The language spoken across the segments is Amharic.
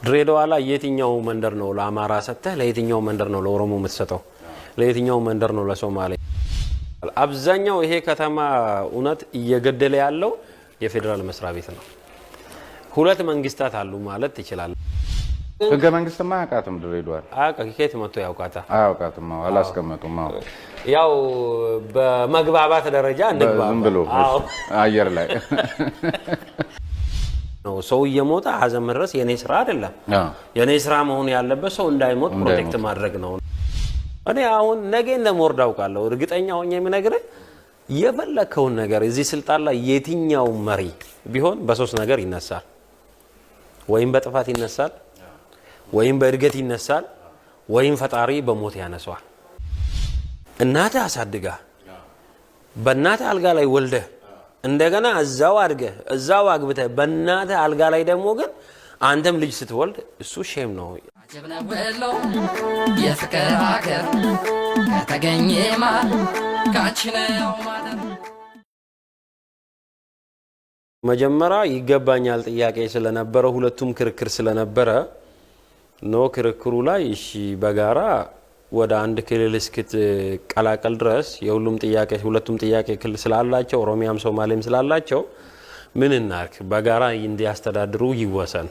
ድሬዳዋ ላይ የትኛው መንደር ነው ለአማራ ሰጥተህ ለየትኛው መንደር ነው ለኦሮሞ የምትሰጠው? ለየትኛው መንደር ነው ለሶማሌ? አብዛኛው ይሄ ከተማ እውነት እየገደለ ያለው የፌዴራል መስሪያ ቤት ነው። ሁለት መንግስታት አሉ ማለት ትችላለህ። ህገ መንግስትማ አያውቃትም ድሬዳዋ። አያውቅም። ከየት መጥቶ ያውቃታል? አያውቃትም። አዎ፣ አላስቀመጡም። አዎ። ያው በመግባባት ደረጃ እንግባባ። ዝም ብሎ አየር ላይ ነው። ሰው እየሞተ ሀዘን መድረስ የኔ ስራ አይደለም። የኔ ስራ መሆን ያለበት ሰው እንዳይሞት protect ማድረግ ነው። እኔ አሁን ነገ እንደምወርድ አውቃለሁ። እርግጠኛ ሆኜ የምነግርህ የፈለከውን ነገር እዚህ ስልጣን ላይ የትኛው መሪ ቢሆን በሶስት ነገር ይነሳል። ወይም በጥፋት ይነሳል፣ ወይም በእድገት ይነሳል፣ ወይም ፈጣሪ በሞት ያነሳዋል። እናትህ አሳድጋ በእናትህ አልጋ ላይ ወልደህ እንደገና እዛው አድገህ እዛው አግብተህ በእናትህ አልጋ ላይ ደግሞ ግን አንተም ልጅ ስትወልድ እሱ shame ነው። አጀብ ነው ወሎ የፍቅር አገር፣ ከተገኘማ ካንቺ ነው ማደር። መጀመሪያ ይገባኛል ጥያቄ ስለነበረ፣ ሁለቱም ክርክር ስለነበረ no ክርክሩ ላይ እሺ በጋራ ወደ አንድ ክልል እስክትቀላቀል ድረስ የሁሉም ጥያቄ፣ ሁለቱም ጥያቄ ክልል ስላላቸው፣ ኦሮሚያም ሶማሌም ስላላቸው፣ ምን እናርክ፣ በጋራ እንዲያስተዳድሩ ይወሰን።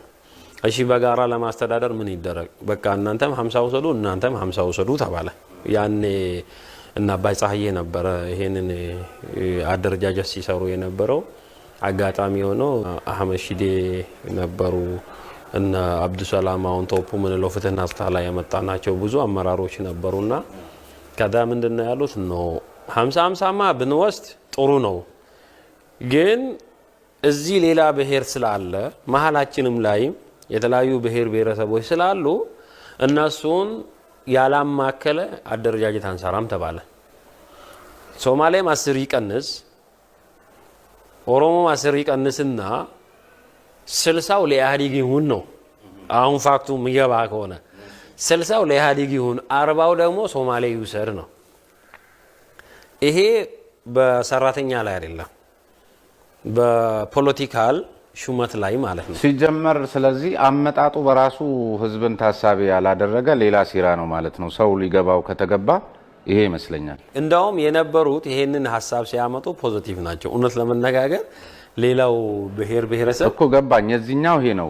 እሺ በጋራ ለማስተዳደር ምን ይደረግ? በቃ እናንተም 50 ውሰዱ፣ እናንተም 50 ውሰዱ ተባለ። ያኔ እና አባይ ፀሐዬ ነበረ ይሄንን አደረጃጀት ሲሰሩ የነበረው። አጋጣሚ ሆኖ አህመድ ሺዴ ነበሩ፣ እነ አብዱሰላም አሁን ቶፑ ምንለው ፍትህና ጸጥታ ላይ የመጣ ናቸው። ብዙ አመራሮች ነበሩና ከዛ ምንድን ነው ያሉት? No፣ 50 50ማ ብንወስድ ጥሩ ነው፣ ግን እዚህ ሌላ ብሔር ስላለ፣ መሀላችንም ላይም የተለያዩ ብሔር ብሔረሰቦች ስላሉ እነሱን ያላማከለ አደረጃጀት አንሰራም ተባለ። ሶማሌም 10 ይቀንስ፣ ኦሮሞም 10 ይቀንስና 60ው ለኢህአዴግ ይሁን ነው። አሁን fact ኡ የሚገባ ከሆነ 60ው ለኢህአዴግ ይሁን፣ 40ው ደግሞ ሶማሌ ይውሰድ ነው። ይሄ በሰራተኛ ላይ አይደለም፣ በ political ሹመት ላይ ማለት ነው። ሲጀመር ስለዚህ አመጣጡ በራሱ ህዝብን ታሳቢ ያላደረገ ሌላ ሴራ ነው ማለት ነው። ሰው ሊገባው ከተገባ ይሄ ይመስለኛል። እንዳውም የነበሩት ይሄንን ሀሳብ ሲያመጡ positive ናቸው። እውነት ለመነጋገር ሌላው ብሔር ብሔረሰብ እኮ ገባኝ። የዚህኛው ይሄ ነው።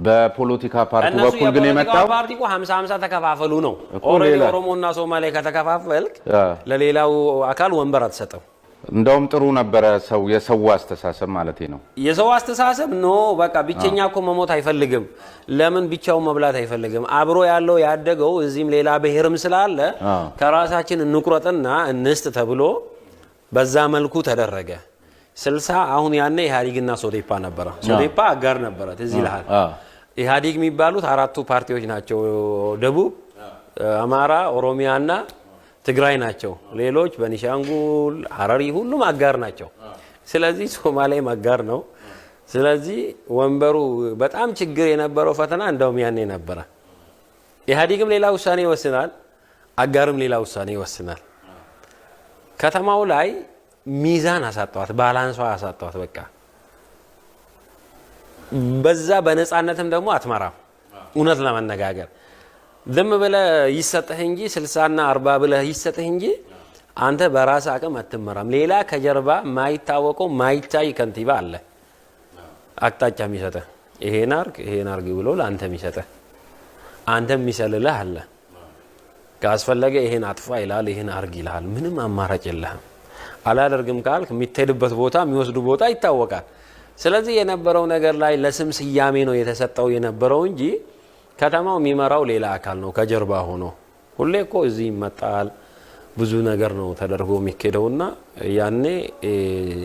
በፖለቲካ ፓርቲ እነሱ በኩል ግን የፖለቲካ የመጣው ፓርቲ እኮ 50 50 ተከፋፈሉ ነው። እኮ Already ሌላ ኦሮሞና ሶማሌ ከተከፋፈልክ ለሌላው አካል ወንበር አትሰጠው። እንደውም ጥሩ ነበረ ሰው የሰው አስተሳሰብ ማለት ነው። የሰው አስተሳሰብ no፣ በቃ ብቸኛ እኮ መሞት አይፈልግም። ለምን ብቻውን መብላት አይፈልግም? አብሮ ያለው ያደገው እዚህም ሌላ ብሔርም ስላለ ከራሳችን እንቁረጥና እንስጥ ተብሎ በዛ መልኩ ተደረገ። 60 አሁን ያኔ ኢህአዴግና ሶዴፓ ነበረ። ሶዴፓ አጋር ነበረ፣ ትዝ ይልሃል። ኢህአዴግ የሚባሉት አራቱ ፓርቲዎች ናቸው። ደቡብ፣ አማራ፣ ኦሮሚያና ትግራይ ናቸው። ሌሎች በኒሻንጉል፣ ሀረሪ ሁሉም አጋር ናቸው። ስለዚህ ሶማሌም አጋር ነው። ስለዚህ ወንበሩ በጣም ችግር የነበረው ፈተና እንደውም ያኔ ነበረ። ኢህአዴግም ሌላ ውሳኔ ይወስናል፣ አጋርም ሌላ ውሳኔ ይወስናል። ከተማው ላይ ሚዛን አሳጠዋት፣ balance ኧ አሳጠዋት። በቃ በዛ በነፃነትም ደግሞ አትመራም። እውነት ለመነጋገር ዝም ብለህ ይሰጥህ እንጂ፣ 60ና 40 ብለህ ይሰጥህ እንጂ አንተ በራስህ አቅም አትመራም። ሌላ ከጀርባ ማይታወቀው ማይታይ ከንቲባ አለ፣ አቅጣጫ የሚሰጥህ፣ ይሄን አርግ ይሄን አርግ ብሎ ለአንተ የሚሰጥህ፣ አንተ የሚሰልልህ አለ። ካስፈለገ ይሄን አጥፋ ይልሃል፣ ይሄን አርግ ይልሃል። ምንም አማራጭ የለህም። አላደርግም ካልክ የሚትሄድበት ቦታ፣ የሚወስዱ ቦታ ይታወቃል። ስለዚህ የነበረው ነገር ላይ ለስም ስያሜ ነው የተሰጠው የነበረው እንጂ ከተማው የሚመራው ሌላ አካል ነው ከጀርባ ሆኖ። ሁሌ እኮ እዚህ ይመጣል፣ ብዙ ነገር ነው ተደርጎ የሚኬደውና ያኔ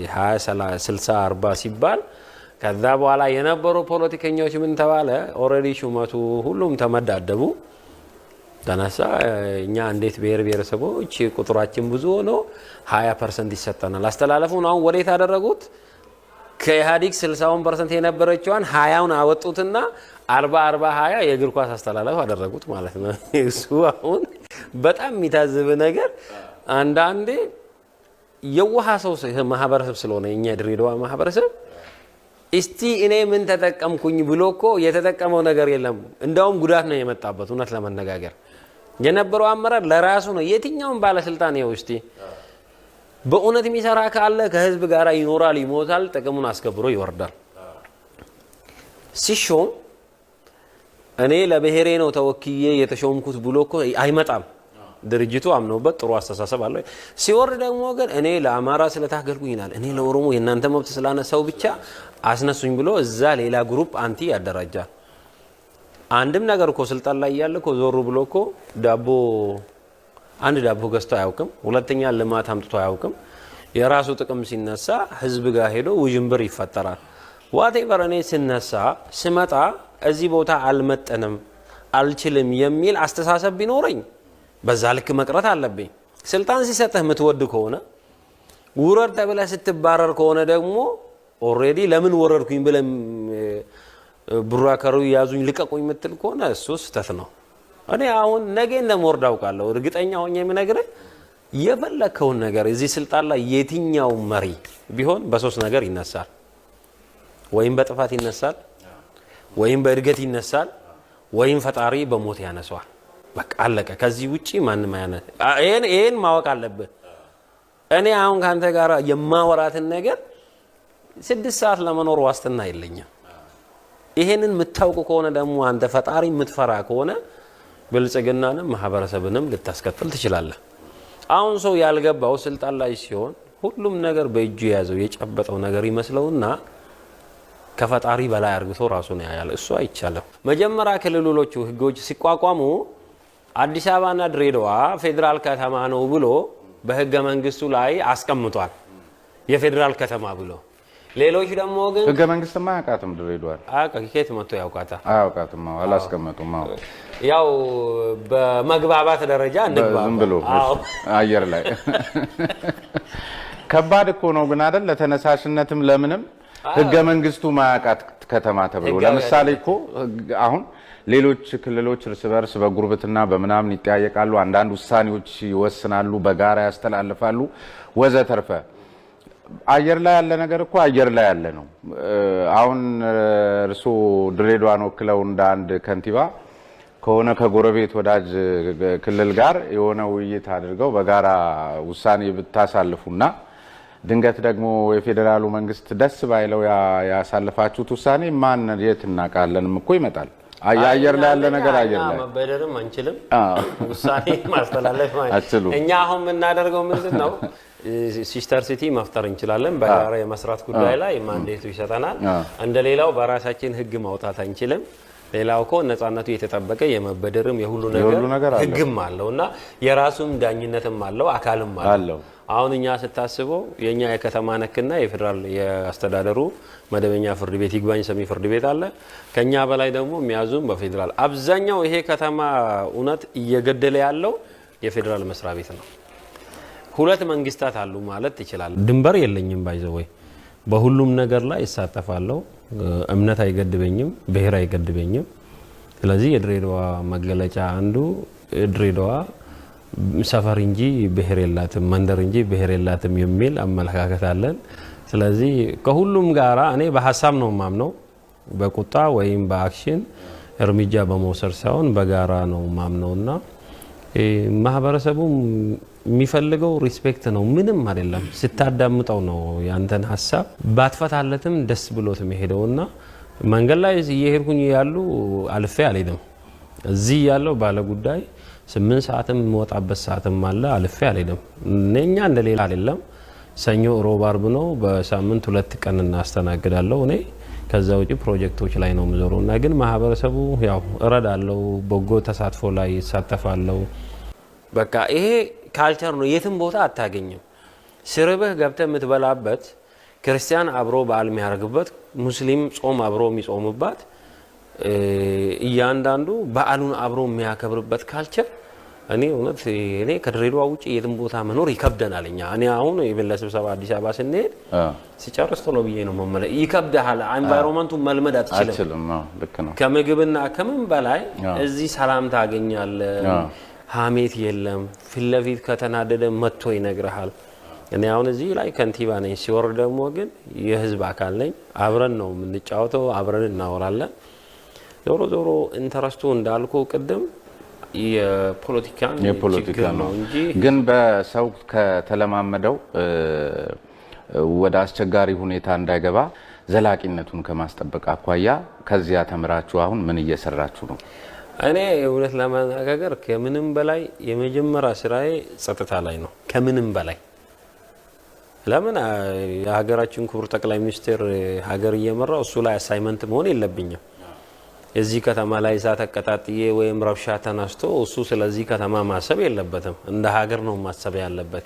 20 60 40 ሲባል ከዛ በኋላ የነበሩ ፖለቲከኞች ምን ተባለ? Already ሹመቱ ሁሉም ተመዳደቡ ተነሳ። እኛ እንዴት ብሔር ብሔረሰቦች ቁጥራችን ብዙ ሆኖ 20% ይሰጠናል? አስተላለፉን አሁን ወዴት አደረጉት? ከኢህአዴግ 60ውን percent የነበረችዋን 20ውን አወጡትና 40 40 20 የእግር ኳስ አስተላለፍ አደረጉት ማለት ነው። እሱ አሁን በጣም የሚታዝብ ነገር አንዳንዴ የውሃ ሰው ማህበረሰብ ስለሆነ የኛ ድሬዳዋ ማህበረሰብ እስቲ እኔ ምን ተጠቀምኩኝ ብሎ እኮ የተጠቀመው ነገር የለም። እንደውም ጉዳት ነው የመጣበት። እውነት ለመነጋገር የነበረው አመራር ለራሱ ነው። የትኛውም ባለስልጣን ይኸው እስቲ በእውነት የሚሰራ ካለ ከህዝብ ጋር ይኖራል፣ ይሞታል፣ ጥቅሙን አስከብሮ ይወርዳል። ሲሾም እኔ ለብሔሬ ነው ተወክዬ የተሾምኩት ብሎ እኮ አይመጣም። ድርጅቱ አምኖበት ጥሩ አስተሳሰብ አለው። ሲወርድ ደግሞ ግን እኔ ለአማራ ስለታገልኩኝ ይላል፣ እኔ ለኦሮሞ የእናንተ መብት ስላነሳው ብቻ አስነሱኝ ብሎ እዛ ሌላ group anti ያደራጃል። አንድም ነገር እኮ ስልጣን ላይ እያለ እኮ ዞሩ ብሎ እኮ ዳቦ አንድ ዳቦ ገዝቶ አያውቅም። ሁለተኛ ልማት አምጥቶ አያውቅም። የራሱ ጥቅም ሲነሳ ህዝብ ጋር ሄዶ ውዥንብር ይፈጠራል። Whatever እኔ ስነሳ ስመጣ እዚህ ቦታ አልመጠንም አልችልም የሚል አስተሳሰብ ቢኖረኝ በዛ ልክ መቅረት አለብኝ። ስልጣን ሲሰጥህ የምትወድ ከሆነ፣ ውረድ ተብለህ ስትባረር ከሆነ ደግሞ already ለምን ወረድኩኝ ብለህ ቡራከሩ ያዙኝ ልቀቁኝ የምትል ከሆነ እሱ ስህተት ነው። እኔ አሁን ነገ እንደምወርድ አውቃለሁ። እርግጠኛ ሆኜ የምነግርህ የፈለከውን ነገር እዚህ ስልጣን ላይ የትኛው መሪ ቢሆን በሶስት ነገር ይነሳል። ወይም በጥፋት ይነሳል፣ ወይም በእድገት ይነሳል፣ ወይም ፈጣሪ በሞት ያነሰዋል። በቃ አለቀ። ከዚህ ውጪ ማንም አያነ ይሄን ማወቅ አለብህ። እኔ አሁን ካንተ ጋር የማወራትን ነገር 6 ሰዓት ለመኖር ዋስትና የለኝም። ይሄንን የምታውቅ ከሆነ ደግሞ አንተ ፈጣሪ የምትፈራ ከሆነ ብልጽግናንም ማህበረሰብንም ልታስከትል ትችላለህ። አሁን ሰው ያልገባው ስልጣን ላይ ሲሆን ሁሉም ነገር በእጁ የያዘው የጨበጠው ነገር ይመስለውና ከፈጣሪ በላይ አርግቶ ራሱን ያያል። እሱ አይቻልም። መጀመሪያ ክልሎቹ ህጎች ሲቋቋሙ አዲስ አበባና ድሬዳዋ ፌዴራል ከተማ ነው ብሎ በህገ መንግስቱ ላይ አስቀምጧል። የፌዴራል ከተማ ብሎ ሌሎች ደግሞ ግን ህገ መንግስትማ አያውቃትም ድሬዳዋን። ከየት መጥቶ ያውቃታል? አያውቃትም። አዎ፣ አላስቀመጡም። አዎ። ያው በመግባባት ደረጃ እንግባባ። ዝም ብሎ አየር ላይ ከባድ እኮ ነው ግን አይደል? ለተነሳሽነትም ለምንም ህገ መንግስቱ ማያውቃት ከተማ ተብሎ ለምሳሌ እኮ አሁን ሌሎች ክልሎች እርስ በርስ በጉርብትና በምናምን ይጠያየቃሉ። አንዳንድ ውሳኔዎች ይወስናሉ፣ በጋራ ያስተላልፋሉ ወዘተርፈ። አየር ላይ ያለ ነገር እኮ አየር ላይ ያለ ነው። አሁን እርስዎ ድሬዳዋን ወክለው እንደ አንድ ከንቲባ ከሆነ ከጎረቤት ወዳጅ ክልል ጋር የሆነ ውይይት አድርገው በጋራ ውሳኔ ብታሳልፉና ድንገት ደግሞ የፌዴራሉ መንግስት ደስ ባይለው ያሳልፋችሁት ውሳኔ ማን የት እናውቃለንም እኮ ይመጣል። አየር ላይ ያለ ነገር አየር ላይ መበደርም አንችልም፣ ውሳኔ ማስተላለፍ አትችሉም። እኛ አሁን የምናደርገው ምንድን ነው? Sister city መፍጠር እንችላለን። በጋራ የመስራት ጉዳይ ላይ mandate ኡ ይሰጠናል። እንደ ሌላው በራሳችን ህግ ማውጣት አንችልም። ሌላው እኮ ነጻነቱ የተጠበቀ የመበደርም የሁሉ ነገር ህግም አለው እና የራሱም ዳኝነትም አለው አካልም አለው። አሁን እኛ ስታስበው የኛ የከተማ ነክና የፌዴራል የአስተዳደሩ መደበኛ ፍርድ ቤት ይግባኝ ሰሚ ፍርድ ቤት አለ። ከኛ በላይ ደግሞ የሚያዙም በፌዴራል አብዛኛው ይሄ ከተማ እውነት እየገደለ ያለው የፌዴራል መስሪያ ቤት ነው። ሁለት መንግስታት አሉ ማለት ትችላለህ። ድንበር የለኝም፣ by the way በሁሉም ነገር ላይ እሳተፋለሁ። እምነት አይገድበኝም፣ ብሔር አይገድበኝም። ስለዚህ የድሬዳዋ መገለጫ አንዱ ድሬዳዋ ሰፈር እንጂ ብሔር የላትም፣ መንደር እንጂ ብሔር የላትም የሚል አመለካከት አለን። ስለዚህ ከሁሉም ጋራ እኔ በሀሳብ ነው ማምነው፣ በቁጣ ወይም በ action እርምጃ በመውሰድ ሳይሆን በጋራ ነው ማምነውና ማህበረሰቡ የሚፈልገው respect ነው፣ ምንም አይደለም። ስታዳምጠው ነው ያንተን ሀሳብ ባትፈታለትም ደስ ብሎት የሚሄደውና መንገድ ላይ እየሄድኩኝ ያሉ አልፌ አልሄድም። እዚህ ያለው ባለ ጉዳይ 8 ሰዓትም የምወጣበት ሰዓትም አለ፣ አልፌ አልሄድም። እኛ እንደሌላ አይደለም። ሰኞ፣ ሮብ፣ አርብ ነው። በሳምንት 2 ቀን እናስተናግዳለሁ እኔ። ከዛ ውጪ ፕሮጀክቶች ላይ ነው የምዞረው እና ግን ማህበረሰቡ ያው እረዳለሁ፣ በጎ ተሳትፎ ላይ ይሳተፋለሁ። በቃ ይሄ culture ነው፣ የትም ቦታ አታገኝም። ሲርብህ ገብተህ የምትበላበት፣ ክርስቲያን አብሮ በዓል የሚያደርግበት፣ ሙስሊም ጾም አብሮ የሚጾምባት፣ እያንዳንዱ በዓሉን አብሮ የሚያከብርበት culture እኔ እውነት እኔ ከድሬዳዋ ውጭ የትም ቦታ መኖር ይከብደናል። እኛ እኔ አሁን even ለስብሰባ አዲስ አበባ ስንሄድ ሲጨርስ ቶሎ ብዬ ነው መመለስ። ይከብድሃል። Environment ኡን መልመድ አትችልም። አትችልም። ልክ ነው። ከምግብና ከምን በላይ እዚህ ሰላም ታገኛለህ። ሀሜት የለም። ፊት ለፊት ከተናደደ መጥቶ ይነግርሃል። እኔ አሁን እዚህ ላይ ከንቲባ ነኝ፣ ሲወርድ ደግሞ ግን የህዝብ አካል ነኝ። አብረን ነው የምንጫወተው፣ አብረን እናወራለን። ዞሮ ዞሮ interest ኡ እንዳልኩ ቅድም የፖለቲካን የፖለቲካ ችግር ነው ነው እንጂ ግን በሰው ከተለማመደው ወደ አስቸጋሪ ሁኔታ እንዳይገባ ዘላቂነቱን ከማስጠበቅ አኳያ ከዚያ ተምራችሁ አሁን ምን እየሰራችሁ ነው? እኔ እውነት ለመነጋገር ከምንም በላይ የመጀመሪያ ስራዬ ጸጥታ ላይ ነው። ከምንም በላይ ለምን የሀገራችን ክቡር ጠቅላይ ሚኒስትር ሀገር እየመራው እሱ ላይ assignment መሆን የለብኝም። እዚህ ከተማ ላይ እሳት አቀጣጥዬ ወይም ረብሻ ተነስቶ እሱ ስለዚህ ከተማ ማሰብ የለበትም። እንደ ሀገር ነው ማሰብ ያለበት።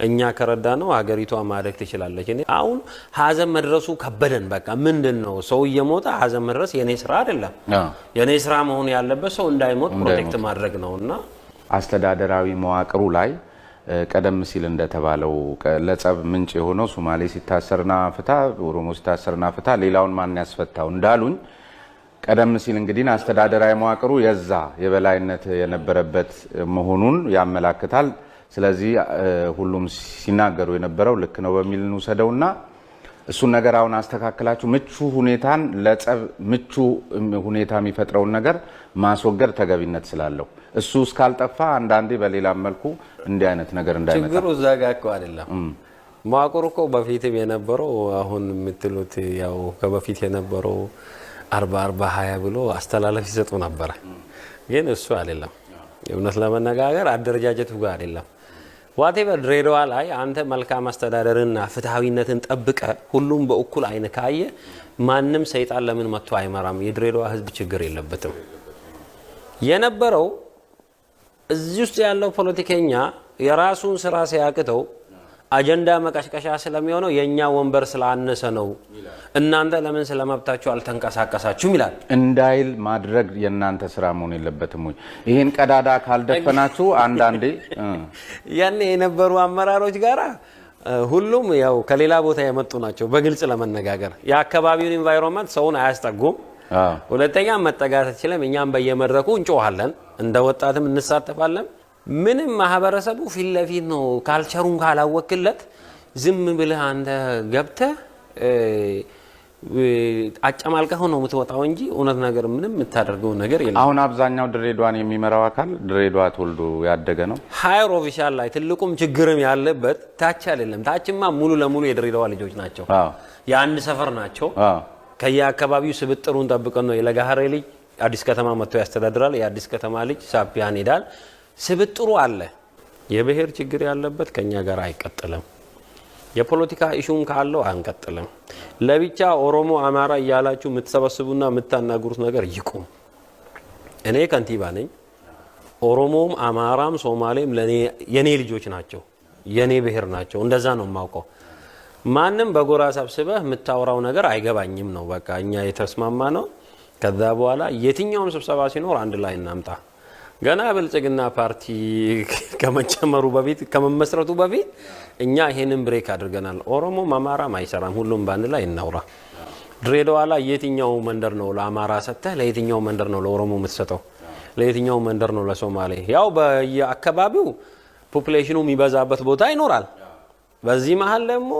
እኛ ከረዳ ነው ሀገሪቷ ማደግ ትችላለች። እኔ አሁን ሀዘን መድረሱ ከበደን። በቃ ምንድን ነው ሰው እየሞተ ሀዘን መድረስ የኔ ስራ አይደለም። የኔ ስራ መሆን ያለበት ሰው እንዳይሞት protect ማድረግ ነው። እና አስተዳደራዊ መዋቅሩ ላይ ቀደም ሲል እንደተባለው ለጸብ ምንጭ የሆነው ሶማሌ ሲታሰርና ፍታ፣ ኦሮሞ ሲታሰርና ፍታ፣ ሌላውን ማን ያስፈታው እንዳሉኝ፣ ቀደም ሲል እንግዲህ አስተዳደራዊ መዋቅሩ የዛ የበላይነት የነበረበት መሆኑን ያመላክታል። ስለዚህ ሁሉም ሲናገሩ የነበረው ልክ ነው በሚል እንውሰደውና እሱን ነገር አሁን አስተካክላችሁ ምቹ ሁኔታን፣ ለጸብ ምቹ ሁኔታ የሚፈጥረውን ነገር ማስወገድ ተገቢነት ስላለው፣ እሱ እስካልጠፋ አንዳንዴ በሌላም መልኩ እንዲህ አይነት ነገር እንዳይመጣ። ችግሩ እዛ ጋ እኮ አይደለም። መዋቅሩ እኮ በፊትም የነበረው አሁን የምትሉት ያው ከበፊት የነበረው 40 40 20 ብሎ አስተላለፍ ይሰጡ ነበረ። ግን እሱ አይደለም። እውነት ለመነጋገር አደረጃጀቱ ጋር አይደለም። Whatever ድሬዳዋ ላይ አንተ መልካም አስተዳደርና ፍትሐዊነትን ጠብቀ ሁሉም በእኩል አይን ካየ ማንም ሰይጣን ለምን መጥቶ አይመራም? የድሬዳዋ ሕዝብ ችግር የለበትም። የነበረው እዚህ ውስጥ ያለው ፖለቲከኛ የራሱን ስራ ሲያቅተው አጀንዳ መቀስቀሻ ስለሚሆነው የእኛ ወንበር ስላነሰ ነው፣ እናንተ ለምን ስለ መብታችሁ አልተንቀሳቀሳችሁም ይላል። እንዳይል ማድረግ የእናንተ ስራ መሆን የለበትም ወይ? ይህን ቀዳዳ ካልደፈናችሁ አንዳንዴ ያኔ የነበሩ አመራሮች ጋራ ሁሉም ያው ከሌላ ቦታ የመጡ ናቸው። በግልጽ ለመነጋገር የአካባቢውን environment ሰውን አያስጠጉም። ሁለተኛ መጠጋት አትችልም። እኛም በየመድረኩ እንጮሃለን፣ እንደ ወጣትም እንሳተፋለን። ምንም ማህበረሰቡ ፊት ለፊት ነው። Culture ኡን ካላወክለት ዝም ብለህ አንተ ገብተህ አጨማልቀህ ነው የምትወጣው እንጂ እውነት ነገር ምንም የምታደርገው ነገር የለም። አሁን አብዛኛው ድሬዳዋን የሚመራው አካል ድሬዳዋ ተወልዶ ያደገ ነው። Higher official ላይ ትልቁም ችግርም ያለበት ታች አይደለም። ታችማ ሙሉ ለሙሉ የድሬዳዋ ልጆች ናቸው። የአንድ ሰፈር ናቸው። ከየአካባቢው ስብጥሩን ጠብቀን ነው። የለጋሀሬ ልጅ አዲስ ከተማ መጥቶ ያስተዳድራል። የአዲስ ከተማ ልጅ ሳፒያን ይሄዳል። ስብጥሩ አለ። የብሔር ችግር ያለበት ከኛ ጋር አይቀጥልም። የፖለቲካ issue ም ካለው አንቀጥልም። ለብቻ ኦሮሞ፣ አማራ እያላችሁ የምትሰበስቡና የምታናግሩት ነገር ይቁም። እኔ ከንቲባ ነኝ። ኦሮሞም፣ አማራም፣ ሶማሌም የኔ ልጆች ናቸው፣ የኔ ብሔር ናቸው። እንደዛ ነው የማውቀው። ማንም በጎራ ሰብስበህ የምታወራው ነገር አይገባኝም ነው በቃ እኛ የተስማማ ነው። ከዛ በኋላ የትኛውም ስብሰባ ሲኖር አንድ ላይ እናምጣ። ገና ብልጽግና ፓርቲ ከመጨመሩ በፊት፣ ከመመስረቱ በፊት እኛ ይሄንን break አድርገናል። ኦሮሞም አማራም አይሰራም። ሁሉም በአንድ ላይ እናውራ። ድሬዳዋ ላይ የትኛው መንደር ነው ለአማራ ሰጥተህ፣ ለየትኛው መንደር ነው ለኦሮሞ የምትሰጠው? ለየትኛው መንደር ነው ለሶማሌ? ያው በየአካባቢው population ኑ የሚበዛበት ቦታ ይኖራል። በዚህ መሀል ደግሞ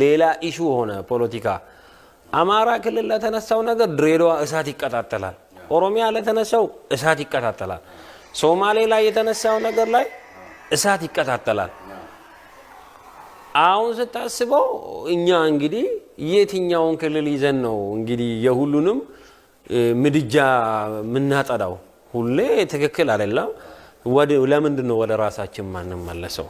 ሌላ issue ሆነ ፖለቲካ። አማራ ክልል ለተነሳው ነገር ድሬዳዋ እሳት ይቀጣጠላል። ኦሮሚያ ለተነሳው እሳት ይቀጣጠላል። ሶማሌ ላይ የተነሳው ነገር ላይ እሳት ይቀጣጠላል። አሁን ስታስበው እኛ እንግዲህ የትኛውን ክልል ይዘን ነው እንግዲህ የሁሉንም ምድጃ የምናጠዳው? ሁሌ ትክክል አይደለም። ለምንድን ነው ወደ ራሳችን ማንመለሰው?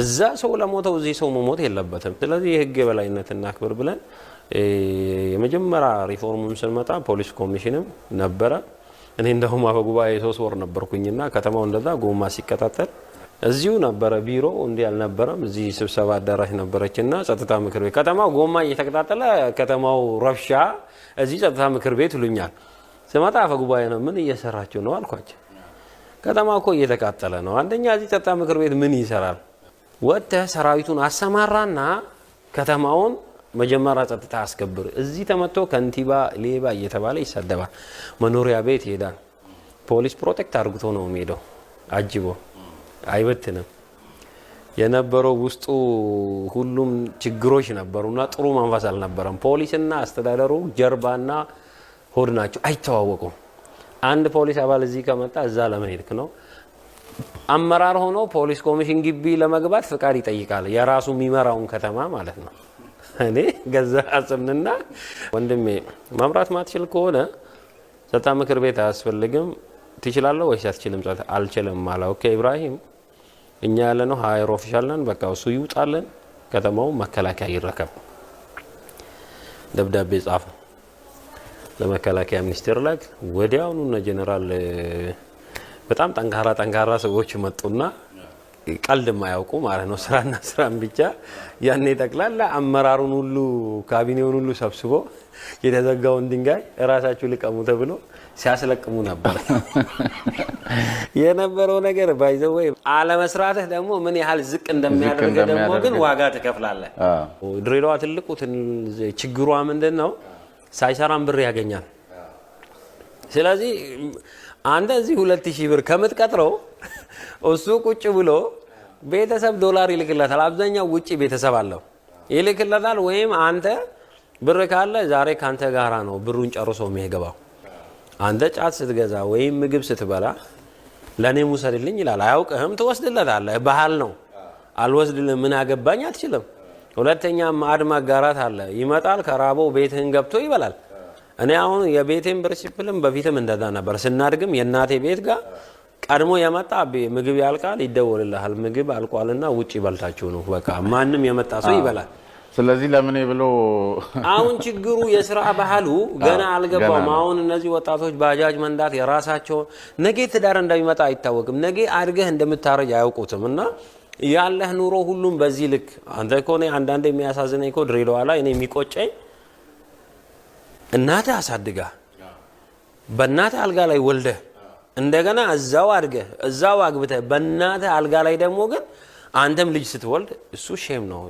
እዛ ሰው ለሞተው እዚህ ሰው መሞት የለበትም። ስለዚህ የህግ የበላይነት እናክብር ብለን የመጀመሪያ ሪፎርሙን ስንመጣ ፖሊስ ኮሚሽንም ነበረ። እኔ እንደውም አፈ ጉባኤ 3 ወር ነበርኩኝና ከተማው እንደዛ ጎማ ሲቀጣጠል እዚሁ ነበረ ቢሮ፣ እንዲህ አልነበረም። እዚህ ስብሰባ አዳራሽ ነበረችና ጸጥታ ምክር ቤት፣ ከተማው ጎማ እየተቀጣጠለ፣ ከተማው ረብሻ፣ እዚህ ጸጥታ ምክር ቤት ይሉኛል። ስመጣ አፈ ጉባኤ ነው፣ ምን እየሰራችሁ ነው አልኳቸው። ከተማ እኮ እየተቃጠለ ነው። አንደኛ እዚህ ጸጥታ ምክር ቤት ምን ይሰራል? ወጥተህ ሰራዊቱን አሰማራና ከተማውን መጀመሪያ ጸጥታ አስከብር። እዚህ ተመቶ ከንቲባ ሌባ እየተባለ ይሰደባል። መኖሪያ ቤት ይሄዳል። ፖሊስ protect አድርግቶ ነው የሚሄደው፣ አጅቦ አይበትንም። የነበረው ውስጡ ሁሉም ችግሮች ነበሩና ጥሩ መንፈስ አልነበረም። ፖሊስና አስተዳደሩ ጀርባና ሆድ ናቸው፣ አይተዋወቁም። አንድ ፖሊስ አባል እዚህ ከመጣ እዛ ለምን ሄድክ ነው። አመራር ሆኖ ፖሊስ ኮሚሽን ግቢ ለመግባት ፍቃድ ይጠይቃል፣ የራሱ የሚመራውን ከተማ ማለት ነው። እኔ ገዛ አጽምንና ወንድሜ መምራት ማትችል ከሆነ ጸጥታ ምክር ቤት አያስፈልግም። ትችላለህ ወይስ አትችልም? ጸጥታ አልችልም አለ። Okay ኢብራሂም፣ እኛ ያለነው higher official ነን። በቃ እሱ ይውጣልን፣ ከተማው መከላከያ ይረከብ። ደብዳቤ ጻፈ ለመከላከያ ሚኒስቴር ላክ። ወዲያውኑ እነ ጄኔራል በጣም ጠንካራ ጠንካራ ሰዎች መጡና ቀልድ የማያውቁ ማለት ነው፣ ስራና ስራን ብቻ። ያኔ ጠቅላላ አመራሩን ሁሉ ካቢኔውን ሁሉ ሰብስቦ የተዘጋውን ድንጋይ እራሳችሁ ልቀሙ ተብሎ ሲያስለቅሙ ነበር የነበረው ነገር። By the way አለመስራትህ ደግሞ ምን ያህል ዝቅ እንደሚያደርግ ደግሞ ግን ዋጋ ትከፍላለህ። ድሬዳዋ ትልቁ ችግሯ ምንድን ነው? ሳይሰራም ብር ያገኛል። ስለዚህ አንተ እዚህ 2000 ብር ከምትቀጥረው እሱ ቁጭ ብሎ ቤተሰብ ዶላር ይልክለታል። አብዛኛው ውጭ ቤተሰብ አለው ይልክለታል። ወይም አንተ ብር ካለ ዛሬ ካንተ ጋራ ነው ብሩን ጨርሶ የሚገባው። አንተ ጫት ስትገዛ ወይም ምግብ ስትበላ ለእኔም ውሰድልኝ ይላል። አያውቅህም፣ ትወስድለታለህ። ባህል ነው። አልወስድልህም ምን አገባኝ አትችልም። ሁለተኛ ማዕድ ማጋራት አለ። ይመጣል፣ ከራበው ቤትህን ገብቶ ይበላል። እኔ አሁን የቤቴን principle ም በፊትም እንደዛ ነበር። ስናድግም የእናቴ ቤት ጋር ቀድሞ የመጣ ምግብ ያልቃል፣ ይደወልልሃል። ምግብ አልቋልና ውጭ በልታችሁ ነው። በቃ ማንም የመጣ ሰው ይበላል። ስለዚህ ለምን ብሎ አሁን ችግሩ የስራ ባህሉ ገና አልገባውም። አሁን እነዚህ ወጣቶች ባጃጅ መንዳት የራሳቸው ነገ ትዳር እንደሚመጣ አይታወቅም። ነገ አድገህ እንደምታረጅ አያውቁትም። እና ያለህ ኑሮ ሁሉም በዚህ ልክ አንተ እኮ እኔ አንዳንዴ የሚያሳዝነኝ እኮ ድሬዳዋ ላይ እኔ የሚቆጨኝ እናትህ አሳድጋ በእናትህ አልጋ ላይ ወልደህ እንደገና እዛው አድገህ እዛው አግብተህ በእናትህ አልጋ ላይ ደግሞ ግን አንተም ልጅ ስትወልድ እሱ shame ነው።